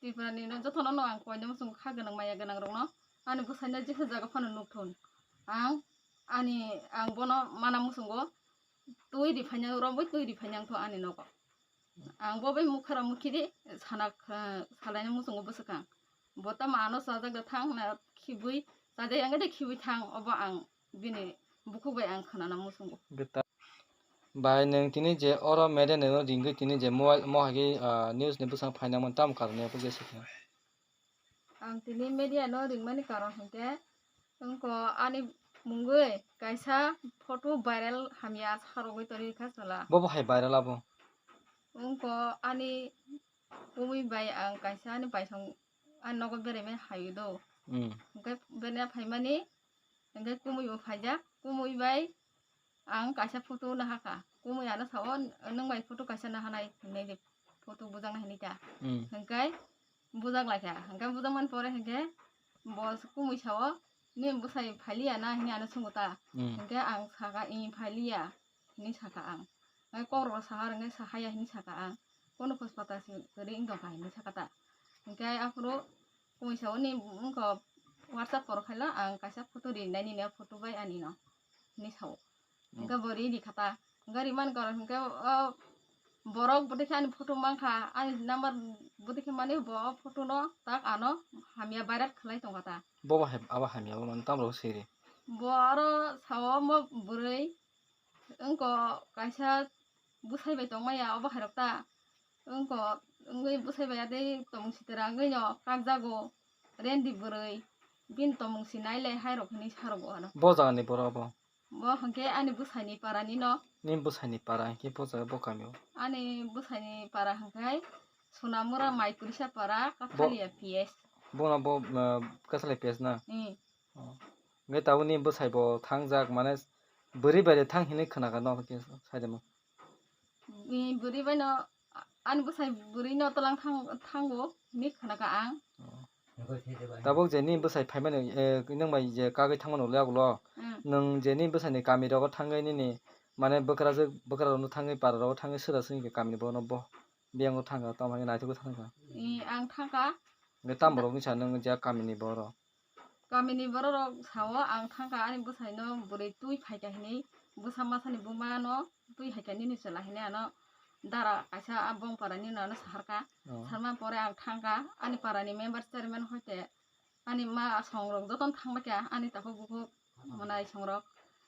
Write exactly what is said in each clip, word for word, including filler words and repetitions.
Tripura ni no joto no ang koinai muchungo kha gwnang maya gwnang rok no ani bwsai no jesa jaga phano nukthun. Ang ani ang bono mana muchungo twi ri phainang romwi twi ri phainang tho ani nogo. Ang bo bai mukha rok mukhi di sana salaina muchungo bwswkang. Bo tamo ano chajak da thang na khibwi chajak yang de khibwi thang obo ang bini bukhuk bai ang khwnana muchungo. Bai nwng tini je oro media ni no ringwi tini je mobile mo hai khe, ah, news ni bwsang phainangmani tamo karon ya bwkhe se khe. Ang tini media no ringmani karon hinkhe wngkho ani mungwi kaisa photo viral hamya sarogwi tongwi kha sala. Bobo hai viral abo? Wngkho ani kumui bai ang kaisa ani baisong ani nogo berai mani hai do. Hmm. Hinkhe bene phaimani hinkhe kumui bo phaijak, kumui bai ang kaisa photo nahakha. Kumui ano sao, "Nwng bai photo kaisa nahanai," hinwi de photo bujaknai hinwi ta. Hmm. Hinkhe bujak laikha. Hinkhe bujakmani pore hinkhe bo kumui sao, "Nini bwsai phailiya na?" hinwi ano swngwi ta. Hmm. Hinkhe ang sakha, "Ih, phailiya," hinwi sakha ang. Hinkhe kokrok sakha, hinkhe sahaya hinwi sakha ang. Kono hospital se kwrwi wng tongkha hinwi sakha ta. Hinkhe aphuru kumui sao, "Nini wngkha WhatsApp koro khaila ang kaisa photo rinai nini photo bai ani no," hinwi sao. Hinkhe bo ri ri kha ta. Hinkhe rimani karon hinkhe o borok bwtwi khe ani photo mankha, ani number bwtwi khe mani bo o photo no tak ano hamya viral khlai tongkha ta. Bobo hai abo hamya bo mani tamo rok siri. Bo aro sao omo bwrwi wngkho kaisa bwsai bai tongmaya obo hai rok ta. Wngkho wngwi bwsai bai adei tongmung sitwra wngwi no kakjago rendi bwrwi bini tongmung sinai le hai rok hinwi sarogo ano. Bo jaga ni borok abo? Bo hwnkhe ani bwsai ni para ni no. Ni bwsai ni para hwnkhe bo jaga bo kami o? Ani bwsai ni para hwnkhe Sonamura Maikurisa para Bo- Kathalia P S. Bono bo, uh, Kathalia P S na? Hmm. Oh. Hwnkhe tabuk ni bwsai bo thangjak mane bwrwi bai de thang hinwi khwna kha no hwnkhe sai de mo. Ni bwrwi bai no, a-, ani bwsai bwrwi no twlang thang-, thango hinwi khwna kha ang. Oh. Tabuk je ni bwsai phaimani, eh, nwng bai je kagwi thangmani ulo yagulo. Hmm. Nwng je ni bwsai ni kami rogo thangwi nini mane bwkrajwk, bwkra rokno thangwi para rogo thangwi swra swngwi kami ni bono bo biyang o thangkha tamo hai naithok thangkha. Ni ang thangkha. Hwnkhe tam borok ni sa nwng je kami ni borok. Kamini bororok sao, ang thangkha ani bwsaino bwrwi twi phaikha hinwi, bwsa masani bumano twi haikha nini chwla hinwi ano dara kaisa a bongpara nini ano saharkha. Oh. Sarma pore ang thangkha ani parani member chairman hoite ani ma songrok jotono thangbaikha ani takhuk bukhuk. Hmm. Mwnai songrok.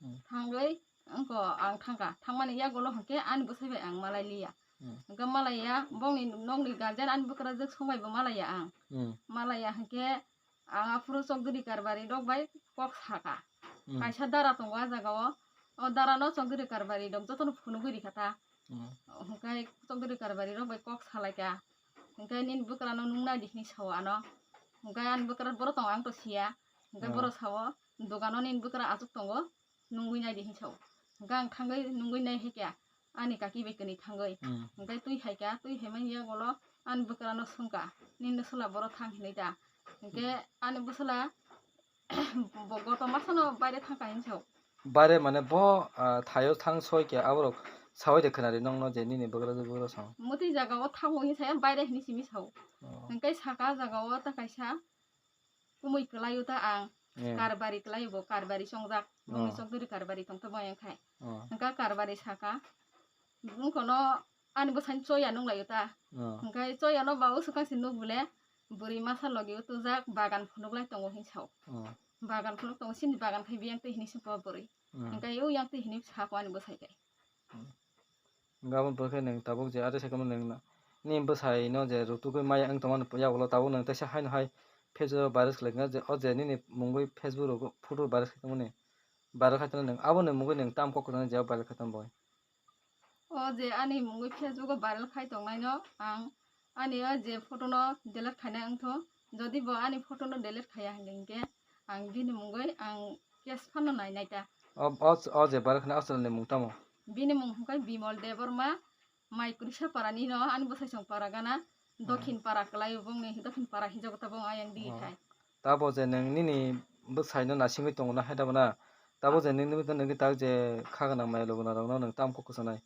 Hmm. Thangwi wngkha ang thangkha, thangmani yagulo hwnkhe ani bwsai bai ang malai liya. Hmm. Hwnkhe malaiya bongni nokni guardian ani bwkrajwk swngbai bo malaiya ang. Hmm. Malaiya hwnkhe ang aphuru chokdiri karbari rok bai kok saka. Hmm. Kaisa dara tongo a jaga o. O dara no chokdiri karbari rok jotono phunugwi rikha ta. Hmm. Hwnkhe chokdiri karbari rok bai kok salaikha. Hwnkhe nini bwkrano nung naidi hinwi sao ano. Hwnkhe ani bwkra borok tongo ang to siya. Hwnkhe, hmm, borok sao dogano nini bwkra achuk tongo. Nungwi naidi hinwi sao. Hwnkhe ang thangwi nungwi nai haikha. Ani kaki bai kwnwi thangwi. Hmm. Hwnkhe twi haikha, twi haimani yagulo ani bwkrano swngkha, "Nini bwsla boro thang hinwi da?" Hwnkhe ani bwsla bo goto masano baire thangkha hinwi sao. Baire mane bo, ah, thaio thang soi khe aborok saui de khwnari nokno je nini bwkrajwk bwkrajwk song. Mutwi jagao thango hinwi saya baire hinwi simi sao. Oh. Hwnkhe saka jagao ta kaisa kumui kwlaio ta ang. Eh. Karbari kwlaio bo, karbari chongjak. Bongni, oh, chokdiri karbari tongtha bo yang khai. Oh. Hwnkha karbari saka, "Wngkhono ani bwsani choya nunglaio ta?" Oh. Hwnkhe choyano ba o swkang se nuk bole bwrwi masa logi o tujak bagan phunuklai tongo hinwi sao. Oh. Bagan phunuk tongo, chini bagan khai biyang twi hinwi se bo bwrwi. Hmm. Hwnkhe o yang twi hinwi sako ani bwsai khai. Hmm. Gabon pore khe nwng tabuk je ate sai khe nwng na, nini bwsai no je rutugwi maya wng tongmani yagulo tabuk nwng teisa haino hai Facebook o virus khlai kha je, o je nini mungwi Facebook rogo photo virus khai tongmani, viral khai tongmani nwng aboni mungwi nwng tam kok kwchangni jeba viral khai tong boi? O je ani mungwi Facebook o viral khai tongnai no ang ani o je photo no delete khaina wngtho, jodi bo ani photo no delete khaiya hinwi hinkhe ang bini mungwi ang case phano nai nai ta. O, o, o je viral khna aswk ni mung tamo? Bini mung hwnkhe Bimol Debbarma, Maikurisa para ni no, ani bwsai song para gana, hmm, Dokhin para kwlai o bongni, Dokhin para hinjago ta bong ayang di, oh, khai. Tabo je nwng nini bwsai no naisingwi tongo na hai tabo na? Tabo je nini bwsai nwng tak je kha gwnang maya luguna rok no nwng tam kok kwchanai?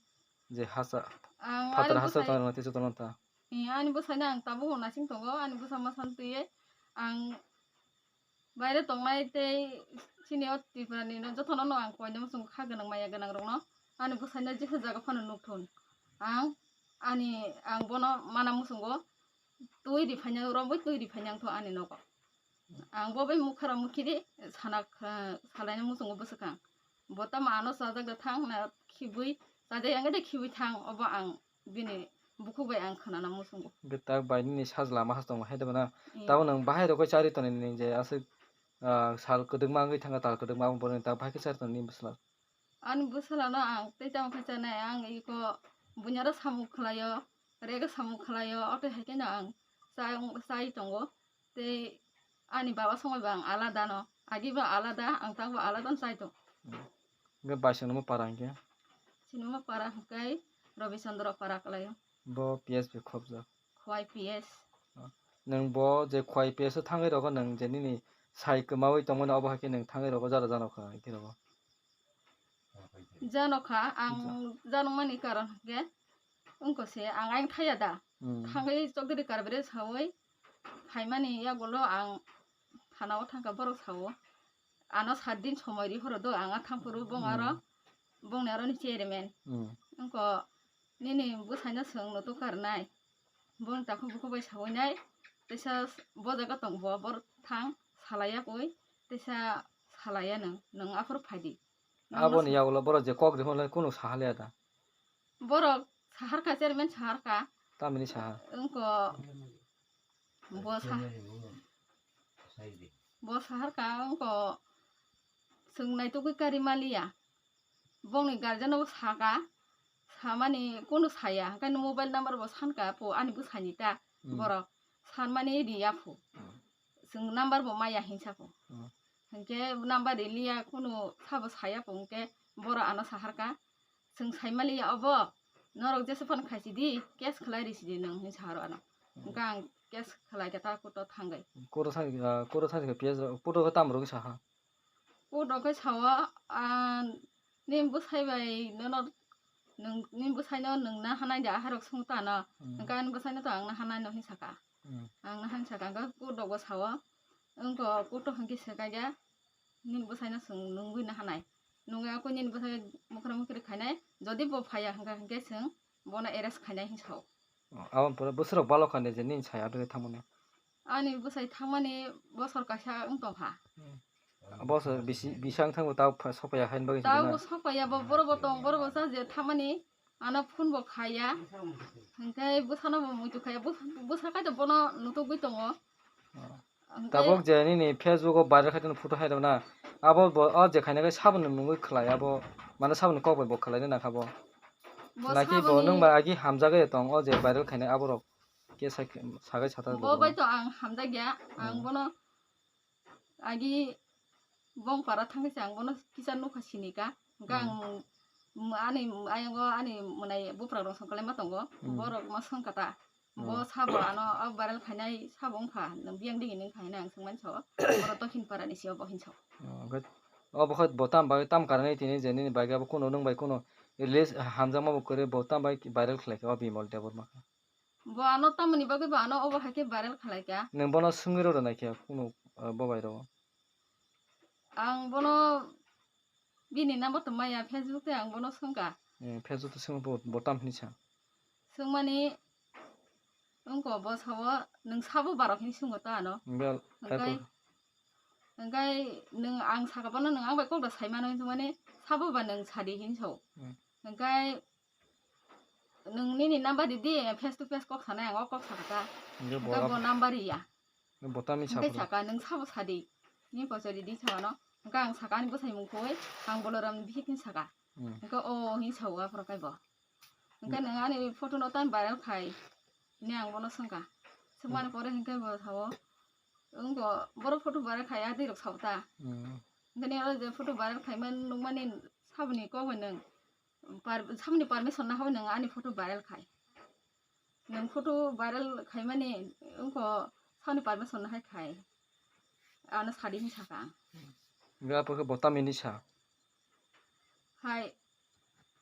Je hasa, ang phatar ani hasa bwsai tong rok no tei joto no ta. Eh, ani bwsaino ang tabuk naising tongo, ani bwsa mwsang twiwi ang baire tongnai tei chini o Tripura ni no jotono no ang koinwi muchungo kha gwnang maya gwnang rokno. Ani bwsaino jesa jaga phano nukthun. Ang ani, ang bono mana muchungo twi ri phaina, romwi twi ri phaina wngthu ani nogo. Ang bo bai mukha rok mukhi di sana, eh, salaina muchungo bwswkang. Bo tamo ano chajak da thang na khibwi, chajak yang de khibwi thang, obo ang bini bukhuk bai ang khwnana muchungo. Hwnkhe tak bai nini sajla ma has tongo hai de bana. Eh. Tabo nwng bahai rok khe chari tonwi nini je aswk, ah, sal kwdwkma wngwi thangkha, tal kwdwkma, abo boroni tak bahai khe chari tonwi nini bwsla. Ani bwsala no ang tei tamo khe chanai, ang iko bunyaro samung khlaio, rego samung khlaio, oto hai khe no ang chai, chai tongo. Tei ani baba songwi bo ang alada no, agi bo alada, ang tak bo alada no chai tong. Hwnkhe bai swnamo para hwnkhe? Swnamo para hwnkhe Rabi Chandra para kwlaio. Bo P S B khobjak. Khwai P S. Nwng bo je Khwai P S o thangwi rogo, nwng je nini sai kwmawi tongmani obo hai khe nwng thangwi rogo jara jano kha hwnkhe rogo. Jano kha, ang jano mani karon hwnkhe wngkha se ang ayang thaya da. Hmm. Thangwi chokdiri karbire sawi phaimani yagulo ang thanao thangkha borok sao. Ano sat din somoi ri horo do, ang a thangphuru bong aro, hmm, bongni aroni chairman. Hmm. Wngkha nini bwsaino swng no tukar nai. Boni takhuk bukhuk bai sawi nai, teisa bo jaga tong bo, bor thang salaiya koi, teisa salaiya nwng, nwng aphuru phaidi. Aboni yagulo borok je kok rihorlai kunu sahalya da? Borok saharkha, chairman saharkha. Tamini saha? Wngkha bo sa-, bo saharkha wngkha chwng naitugwi kari maliya. Bongni guardian no saka, samani kunu saya, hwnkhe mobile number bo sanka, po ani bwsani ta, hmm, borok sanmani riya pho. Hmm. Chwng number bo maya hinsa pho. Hmm. Hwnkhe number riliya kunu sabo saya pho, hwnkhe borok ano saharka, chwng saimaliya obo, norok jesa phano khaisidi, case khlai risidi nwng hinwi saharo ano. Hmm. Hwnkhe ang case khlai khe ta kuto thangwi. Kuro thang, ah, kuro thang khe P S, kuto khe tam rwgwi saha? Court o khe sao, ah, nini bwsai bai nono, nwng, nini bwsaino nwng na hanai da, aharok song tano. Hmm. Hwnkhe ani bwsaino to ang na hanai no hinwi saka. Hmm. Ang na hanwi saka, hwnkhe court o bo sao, wngkha court o hwnkhe swkaiya, nini bwsaino chwng nungwi na hanai. Nungwi ako nini bwsai mukra mukri khainai, jodi bo phaiya hwnkhe, hwnkhe chwng bono arrest khainai hinwi sao. Oh, aboni pore bwswrok balo kha de je nini sai ado thangmani? Ani bwsai thangmani bosor kaisa wng tongkha. Hmm. Bosor bisi, bisang thango ta sokpaiya hain bagwi. Ta bo sokpaiya bo, borok bo tong, borok bo cha je thangmani ano phone bo khaiya. Hwnkhe bwsano bo muitu khaiya, bwsa, bwsa kaitor bono nutugwi tongo. Oh. Hwnkhe tabuk je nini Facebook o viral khaitwno photo hai rwna, abo bo o je khaina khe saboni mungwi khlai, abo mane saboni kok bai bo khlaina nangkha bo. Bo naki bo saboni nwng bai agi hamjagwi tong o je viral khainai aborok khe sak-, sagai sata bo bai to ang hamjakya, ang hmm, bono agi bong para thangkhe se ang bono kisa nukha sinika, hwnkhe hmm, ang ani ayango ani mwnai bupra rok songkhlaima tongo, hmm, borok ma songkha ta. Bo hmm, sabo ano o viral khainai sabo wngkha, nwng biyang digi nung khainai ang swngmani sao. Oro Dokhin Parani se obo hinwi sao. Oh, hwnkhe obo khai bo tam bagwi tam karanai tini je nini bagwi abo kunu nwng bai kunu release hamjakma bo kwrwi bo tam bai viral khlai kha o Bimal Debbarma khe. Bo ano tamoni bagwi bo ano obo hai khe viral khlai kha. Nwng bono swngwi rw rwnai khe kunu, ah, bo bai rw. Ang bono bini number to maya, Facebook te ang bono swngkha. Eh, Facebook to swngma bo, bo tam hinwi sa? Swngmani wngkha bo sao, nwng sabo barok hinwi swngo ta ano. Bel, hwnkhe, hwnkhe nwng ang saka bono nwng ang bai kok da sai mano hinwi swngmani sabo ba nwng sadi hinwi sao. Hmm. Hwnkhe nwng nini number ridi, face to face kok sanai ang o kok saka ta. Hwnkhe bo number riya. Bo tamni hwnkhe saka, nwng sabo sadi. Ni poisa ridi sa ano. Hwnkhe ang saka ani bwsai mung khoi, ang Boloram ni bihik hin saka. Hmm. Hwnkhe o hin sao aphuru kaibo. Hwnkhe nwng ani photo no tam viral khai. Ni ang bono swngkha. Swngmani pore hwnkhe bo sao. Wngbo boro photo viral khai a twi rok sao ta. Hmm. Hwnkhe ni oro je photo viral khaima nukmani saboni kok bai nwng. Par-, samni permission na hoi nwng ani photo viral khai. Nwng photo viral khaimani wngkha samni permission na hai khai. Ano sadi hin saka ang. Ga pokhe bo tamini sa. Hai.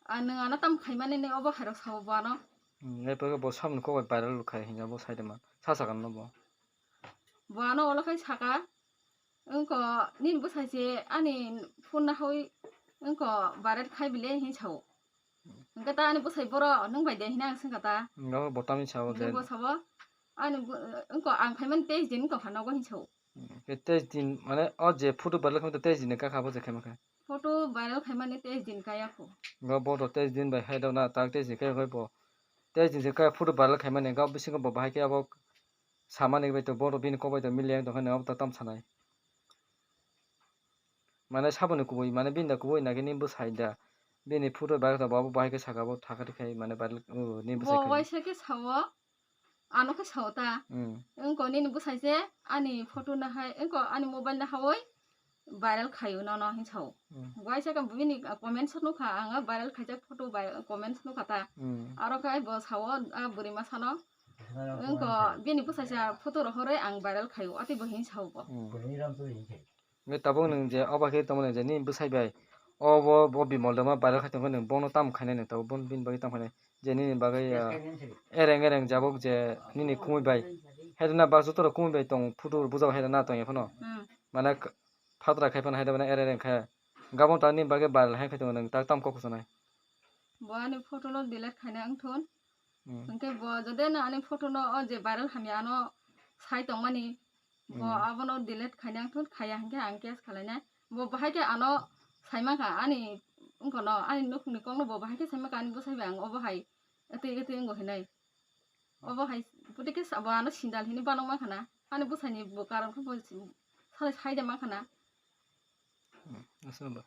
A nwng ano tam khaimani ni obo hairok sao bo ano. Hmm, e pore bo samni kok bai viral khai hinga bo sai de man. Sa sakha no bo. Bo ano olo khai saka. Wngko nini bwsai se ani phone nahawi wngko viral khai bile hin sao. Hwnkhe ta ani bwsai boro nwng bai de hina ang swngkha ta. Nga bo tamni sao je. Bo sabo. Ani bo, wngko ang phaimani teis din wngko pha nogo hin sao. Ke teis din mane o je photo viral khaimani teis din kha bo je khaima kha. Photo viral khaimani teis din kaya kho. Nga bo to teis din bai hai dona tak teis din kaya kho bo. Teis din je kaya photo viral khaimani nga bisingo bo bahai khe abo samani bai to bo to bini kok bai to mili ang tongkha ne abo to tam sanai. Mane saboni kubui, mane bini da kubui na khe ni bwsai da. Bini photo bai khe bo abo bahai khe saka bo thaka thik khai mane bai, o, ni bwsai Bo khai. Waisa khe sao, ano khe sao ta. Hmm. Wngko nini bwsai se ani photo na hai, wngko ani mobile na hawi viral khayo nono hin sao. Hmm. Waisa khe bini comments nukha, ang viral khaijak photo bai comments nukha ta. Hmm. Aro khai bo sao, a bwrwi ma sano. Wngko bini bwsai se photo rohorwi ang viral khayo, ati bo hin sao bo. Hmm. Nge tabuk nung je oba khe tongmani je nini bwsai bai obo bo bimol dama viral khai tongkhe nung bono tam khainai nung tabuk bono bini bagwi tam khainai je nini bagwi, ah, ereng ereng jabuk je nini kumui bai. Hedona bak joto rok kumui bai tong photo bujak hedona tong ephano. Hmm. Mane k-, phatra khai phano hedona ereng ereng khe. Gabon ta nini bagwi viral hai khai tongo nung tak tam kok kuchunai. Bo ani photo no delete khaina wngthun. Hmm. Hwnkhe bo jodeno ani photo no o je viral hamya ano sai tongmani, bo Hmm. abono delete khaina wngthun, khaya hwnkhe ang case khalainai. Bo bahai khe ano sai mankha ani wngkha no, ani nukhungni kokno bo bahai khe sai mankha ani bwsai bai ang obo hai etwi etwi wngo hinai. Obo hai phuti khe sa-, bo ano sindal hinwi banok mankha na. Ani bwsaini bo karon khe bo si-, salai sai de mankha na. Hmm, aswk ba.